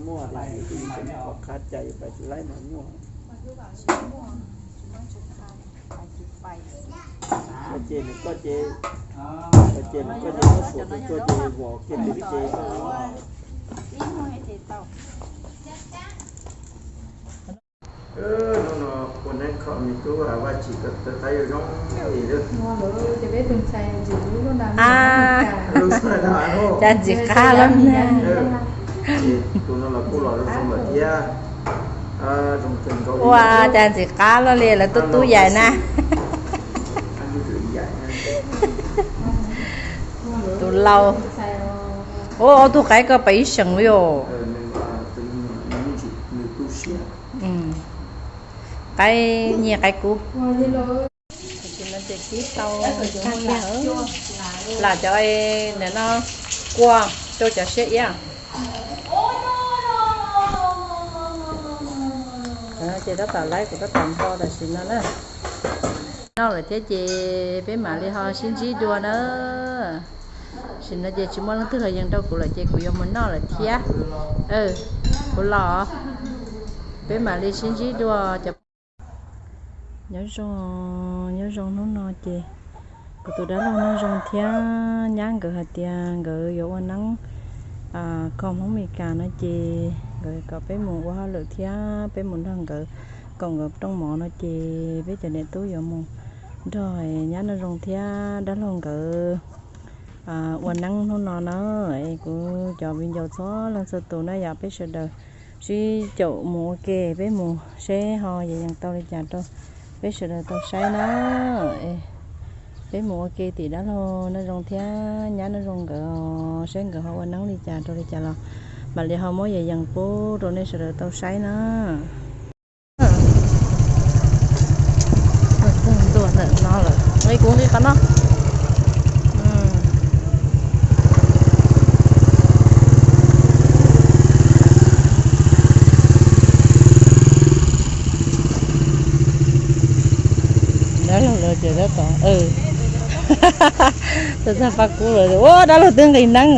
Muaj tias tseem qhov qhab cai pais tsis laib mas nyuaj. Koj ces nws koj ces, koj ces nws koj ces muab suav rau koj ces vos kiag nws ces. Hnub no ua neeb kho me tub Vaj Tsim kom tau yuav zoo li lub. Cas ntxim qab lawm na. Tus no los kuj los zoo zoo lawm thiab. Ua cas ntxim qab loj li lawv tub tub yaim na. Tus laus. Ua ob tug qaib ko pais ib seem li os. Qaib nyiaj qaib kub. Tam sim no ces kib tau tag lawm. Lam cov ntawm no kua rau cov siab iab. Ces tab tom laib kuv tab tom npo tam sim no na. Noj lawm thiab ces peb mam li ho sib ntsib dua na. Tam sim no ces tsis muaj leej twg los yees rau kuv lawm ces kuv yuav mus noj lawm thiab. Kuv los, peb mam li sib ntsib dua cov. Nyob zoo, nyob zoo hnub no ces kuv tus dab laug Noj Zoo thiab nyab nkawd hais tias nkawd yuav ua neeb kho Hmoob Mes Kas no ces nkawd kom peb mus ua hauj lwm thiab peb mus nrog nkawd koom nkawd rooj mov no ces peb cov niam tub yuav mus nrog nyab Noj Zoo thiab dab laug nkawd ua neeb hnub no na. Es kuv cov viv ncaus txhua leej txhua tus na yom, peb sawv daws sib caum mus ua ke, peb mus seb ho yuav yees tau li cas rau peb sawv daws tau saib na. Peb mus ua ke tim dab laug Noj Zoo thiab nyab Noj Zoo nkawd seb nkawd ho ua neeb li cas rau li cas los mam li ho muab yuav yees pub rau nej sawv daws tau saib na. Ntuag ntawm no lawm, nqi kuv nqi qhov no. Dab laug lawv ces tab tom, tab tom pab kub lawm, ua dab laug twb nqis neeb.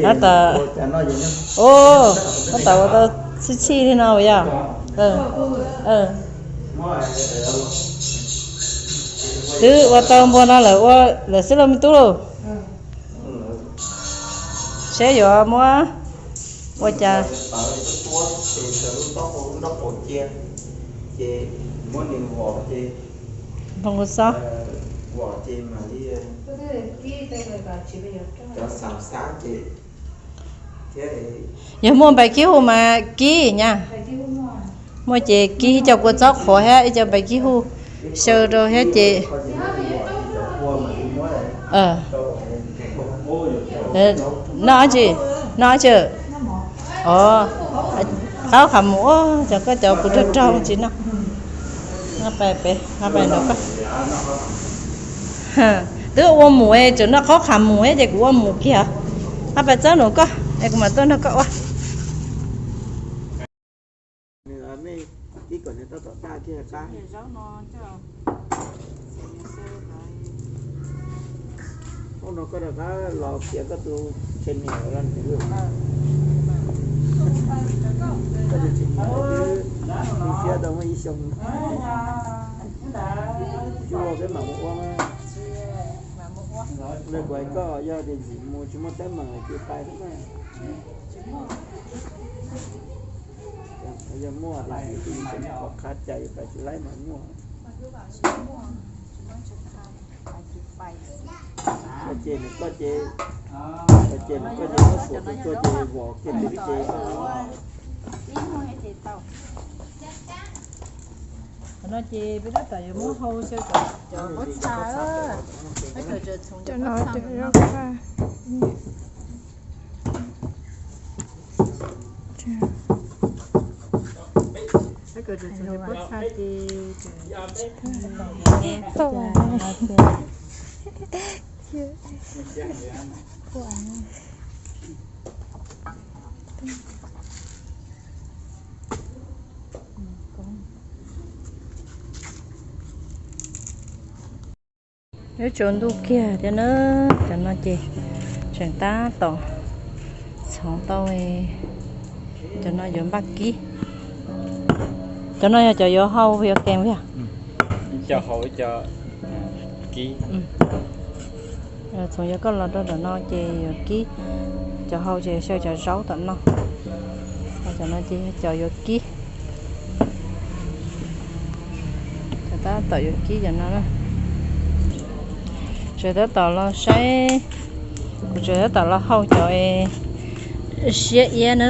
Tab tom, tab tom ua tau txhij txhij li no yog. Twb ua tau npua no lawm, ua lawm xwb lauj me tub lauj. Seb yuav muab ua cas. Yog muaj npais kib hu mas kib nyab. Muaj ces kib ib co kua txob qhuav thiab ib co npais kib hu xyaw rau thiab ces. Noj tsi, noj tsi. Os, qab qhov mus, cov koj cov kuv rog rog tsis noj. Noj pais pem, noj pais nrog koj. Twb ua mus es tseem noj qab qhov mus ces kuv ua mus kiag. Noj pais txob nus koj es kuv mam tuaj nrog koj ua. Hnub no koj rov qab los piav koj tus channel los nws, koj tus channel twb fiab tau muaj ib xyoo. Cuaj peb mam mus ua mas. Kuv hais koj yog tias ntxim mus tsis muaj teeb meem ces pais xwb na. Yog muaj tias tseem qhov qhab cai pais tsis laib mas nyuaj. Koj ces nws koj ces, koj ces nws koj ces muab suav rau koj ces vos kiag nws ces. Qhov no ces peb tab tom yuav muab hau xyaw cov pob txha, peb kawm txhoov cov pob txha no. Peb kawm txhoov cov pob txha ces Yuav tsaus ntuj kiag thiab na, cov no ces tseem tab tom txhoov tau, cov no yuav npaj kib. Cov no yog cov yuav hau yuav kees yog? Cov hau cov kib. Txhoov yuav koj los rau tom no ces yuav kib. Cov hau ces xyaw cov zaub tom no. Cov no ces yog cov yuav kib. Cov tab tom yuav kib cov no na. Tseem tab tom los saib, kuv tseem tab tom los hau cov siab iab na,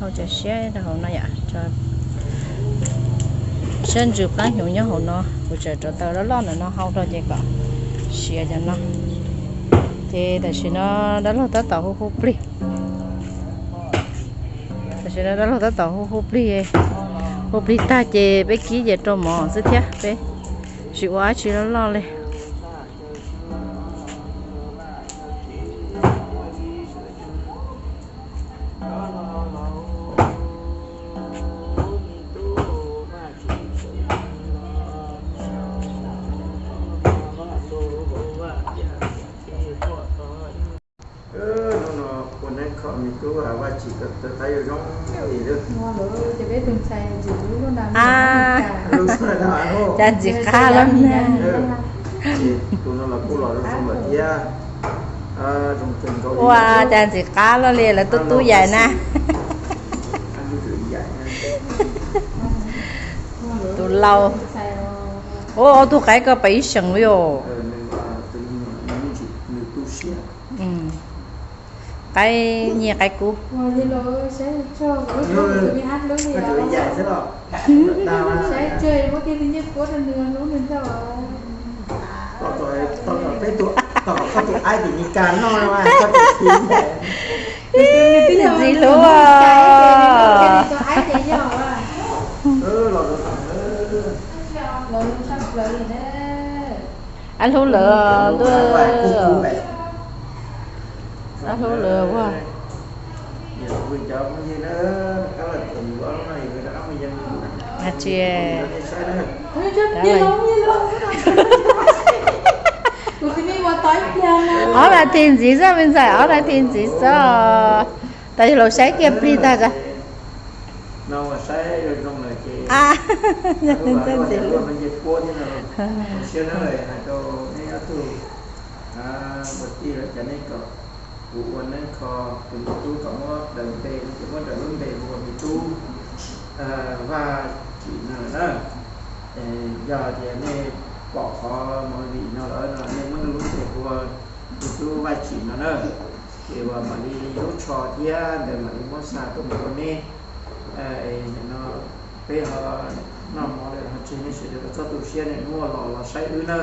hau cov siab rau hauv no yom, siab ntsws plab hnyuv nyob hauv no, kuv tseem rauv taws loj loj ntawm no hau rau ces kom siav cov no. Ces tam sim no dab laug tab tom hu hu plig. Tam sim no dab laug tab tom hu hu plig, hu plig tag ces peb kib ces rau mov xwb thiab, peb tsis ua dab tsi loj loj li. Hnub no ua neeb kho me tub Vaj Tsim kom tau yuav zoo li lawm. Cas ntxim qab lawm na. Tus no los kuj los zoo zoo lawm thiab. Ua cas ntxim qab lawm li lawv tub tub yaim na. Tus laus. Ua ob tug qaib ko pem ib seem li os. Qaib nyiaj qaib kub. Ntxim hlub. Ab hlub lawv ntuj. Ab hlub lawv ua. Tsis ob tag thi ntxiv xwb me ntxhais, ob tag thi ntxiv xwb. Tas yog laus saib kiag plig tag. Ntxim hlub. Ua tij lawm cas nej kom kuv ua neeb kho tus me tub kom muab daws npe no ces muab daws lub npe hu ua me tub Vaj Tsim no lawm na. Yog tias nej pom qhov movie no lawm no nej muab lub npe hu ua me tub Vaj Tsim no na, ces uas mam li hlub tshua thiab ntawd mam li muab xa tuaj mus rau neb. No peb ho noj mov lawm ho tseg nej sawv daws txhob tu siab, nej muaj los los saib wb na.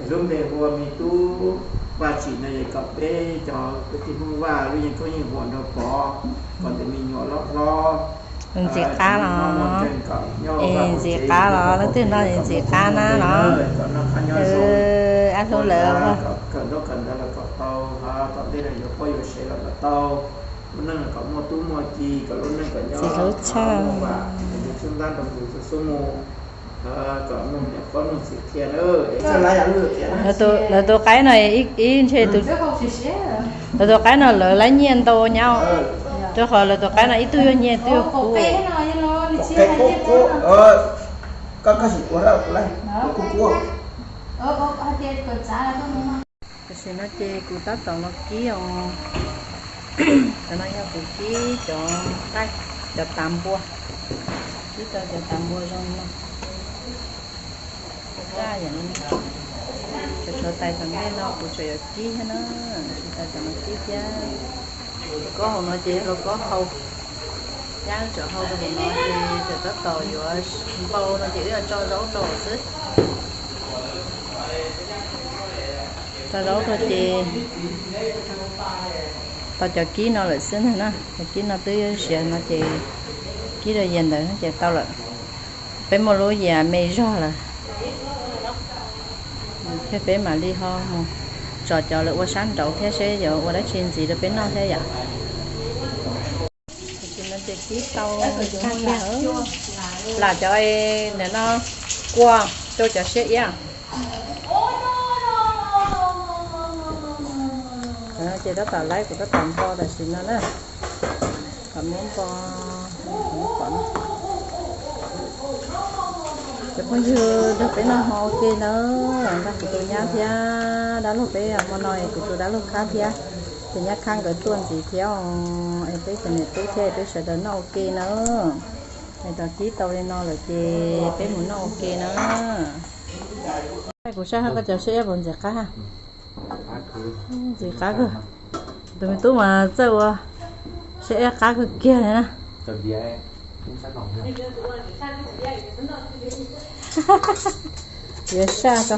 Es lub npe hu ua me tub Vaj Tsim no es kom peb cov kwv tij Hmoob Vaj lub yeej koob yeej huam nrog pov, kom ntawm me nyuam loj hlob ntxim qab los, es ntxim qab los leej twg nrog ntxim qab na los. Ab hlub lawv, kom ntaub kom ntawv los kom tau, tom ntej no yuav poj yuav sev los kom tau, lub neej kom muaj tub muaj ki, kom lub neej kom nyob txhij hlub tshaj, xub ntab rau tus xub mus, kom mloog niam qhuab mloog txiv qhia na. Lawv tus qaib no ib ntshe tus, lawv tus qaib no lawv laib nyiaj ntau nyab, rau qhov lawv tus qaib no ib tug yog nyiaj ib tug yog kub. Tam sim no ces kuv tab tom los kib os. Cov no yog kuv kib cov, cov tav npua, kib tau cov tav npua zoo no. Cov tshuav tais tom ntej no kuv tseem yuav kib thiab na, tsis tas cov no kib thiab. Cov kob hauv no ces yog kob hau, nyab tseem hau rau hauv no ces tseem tab tom yuav npau no ces wb yuav tso zaub rau xwb. Tso zaub rau ces tau cov kib no lawm xwb ntag na, cov kib no twb siav no ces kib rau yias ntawd ces tau lawm. Peb muaj lub yias me zog lawm, thiab peb mam li ho mus tso cov lawv ua sab nraud thiab seb yuav ua dab tsi ntxiv rau peb noj thiab yom. Tam sim no ces kib tau lam cov ntawm no kua rau cov siab iab. Ces tab tom laib, kuv tab tom npo tam sim no na. Kom muab npo, cov phooj ywg nrog peb noj hmo ua ke na, nrog kuv tus nyab thiab dab laug peb hmo no es kuv tus dab laug qab thiab, ces nyab qab nkawd tuaj ntxiv thiab os, es peb cov niam tub thiab peb sawv daws noj ua ke na. Es tos kib tau li no lawm ces peb mus noj ua ke na. Kuv saib koj cov siab ib puas ntxim qab ha. Ntxim qab kawg. Tus me tub mas txawj ua siab ib qab kawg kiag li na. Yuav saj tso.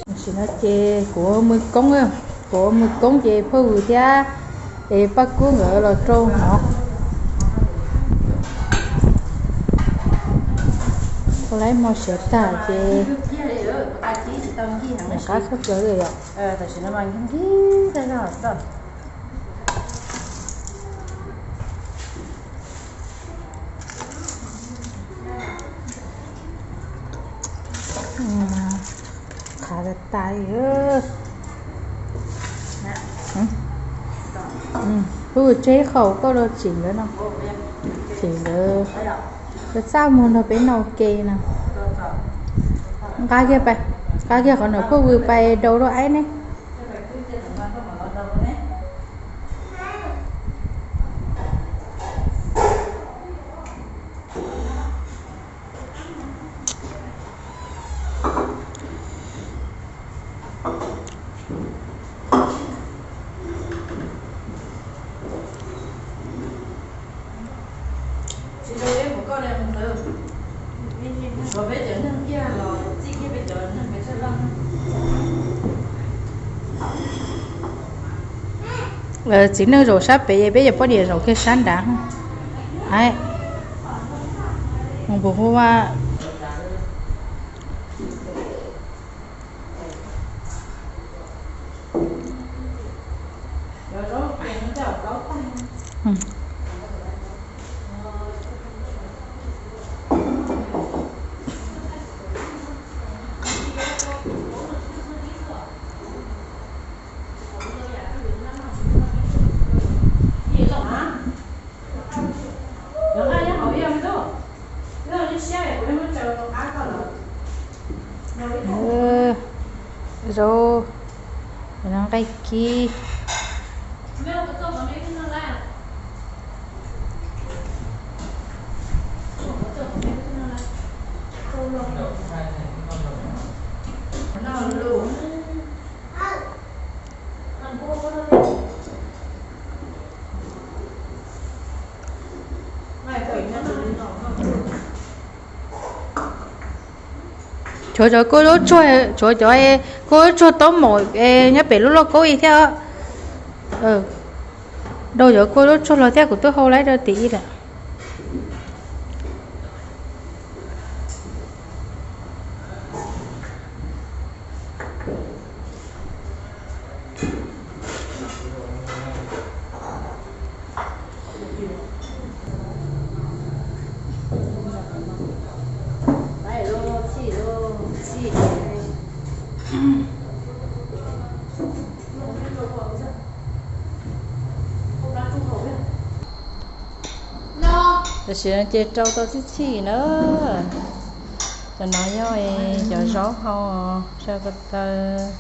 Tam sim no ces kuv mus koob, kuv mus koob ces phauj Vwm thiab es Paj Kub nkawd los rau hmov. Ua lawm hmo siav tag ces qab tshaj plaws li yom. Qhav tas tas li. Kuv tseb qhaum koj los tsim ntawd no, tsim ntawd. Koj txaj muag nrog peb noj ua ke no. Nqa kiag pais, nqa kiag qhov no phauj Vwm pais daus rau aib ne. Txiv neej zaum sab pem, peb cov poj niam zaum kiag sab nrad. Mus pum hu ua. Zaub, nqaij kib. Tshuav cov kua zaub tsuag, tshuav cov kua zaub tsuag taub maum nyob pem lub lauj kaub ib thiab. Rau cov kua zaub tsuag los thiab, kuv twb hau laib rau tim ib lawm. Tam sim no ces rau tau txhij txhij na. Cov no yog cov zaub hau, rau ko taw,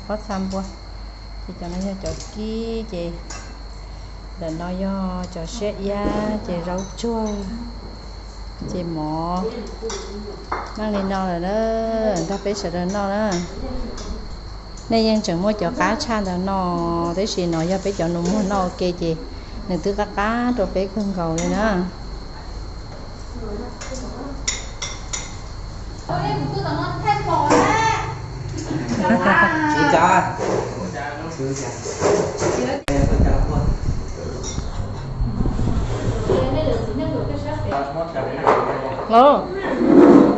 pob txha npua. Ces cov no yog cov kib ces, ntawm no yog cov siab iab ces zaub tsuag, ces mov. Noj li no lawm na, nrog peb sawv daws noj na. Nej yeej tseem muaj cov qab tshaj ntawm no, tab sis no yog peb cov nus muag noj ua ke ces nws twb qab qab rau peb kawg nkaus li na.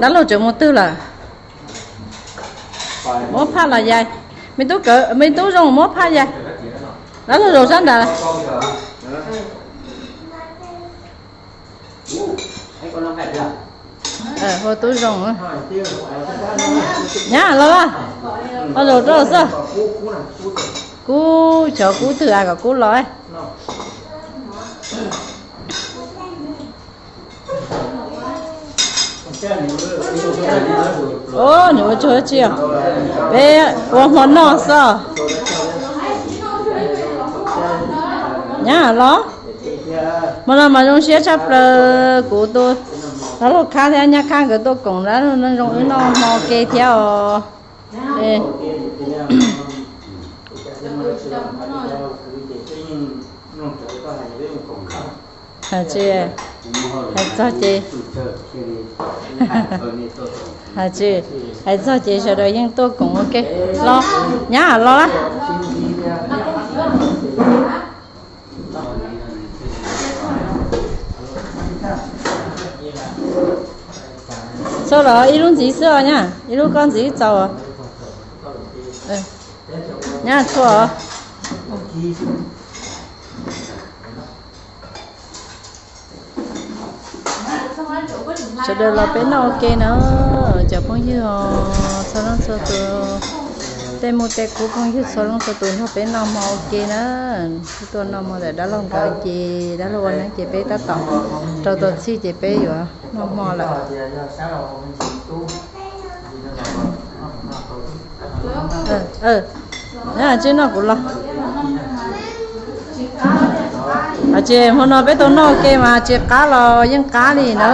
Dab laug tseem mus twg lawm? Muab phaj los yais. Me tub, me tub zoo muab phaj yais. Dab laug zaum sab nrad. Hu tub zoo. Nyab los, ho zaum rau xwb. Kub, cov kub twg a kom kub los. Nws ua tsaug tsi os? Peb ua hmo noj xwb. Nyab los, hmo no mas zoo siab tshaj plaws, kuv tus dab laug Khab thiab nyab Khab nkawd tuaj koom dab laug Neej Zoo wb noj hmo ua ke thiab os. Hais tsis, hais txog ces, hais tsis, hais txog ces sawv daws yeej tuaj koom ua ke. Los, nyab los lawm. Txhua los ib lub ntxiv xwb os nyab, ib lub koj ntxiv txaus. Nyab txhua os. Sawv daws los peb noj ua ke na, cov phooj ywg os, txhua leej txhua tus, tej muj tej kub phooj ywg txhua leej txhua tus nrog peb noj hmo ua ke na. Peb tuaj noj hmo ntawm dab laug nkawd ces dab laug ua neeb ces peb tab tom rau tau txhij ces peb yuav noj hmo lawm. Tsis noj kuv los. Tsis, hmo no peb tau noj ua ke mas tsis qab los yeej qab li na.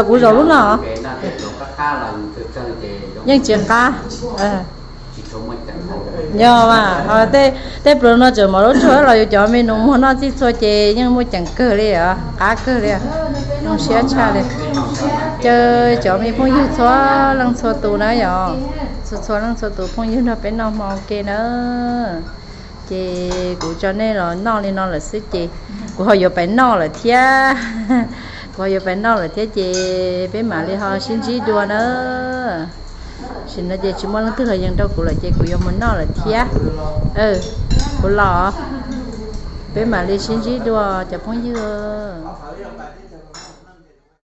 Kuv zaum lub no yeej tsis qab. Yog mas, tej pluas no tseem mov lub tsuag los yus cov me nus muag noj txhij txhua ces yeej muaj ceem kawg li os, qab kawg li. Zoo siab tshaj li. Caw cov me phooj ywg txhua leej txhua tus na yom, txhua txhua leej txhua tus phooj ywg nrog peb noj hmo ua ke na. Ces kuv tso nej los noj li no lawm xwb ces kuv ho yuav pais noj lawm thiab. Kuv ho yuav pais noj lawm thiab ces peb mam li ho sib ntsib dua na. Sim no ces tsis muaj leej twg los yees rau kuv lawm ces kuv yuav mus noj lawm thiab. Kuv los, peb mam li sib ntsib dua cov phooj ywg.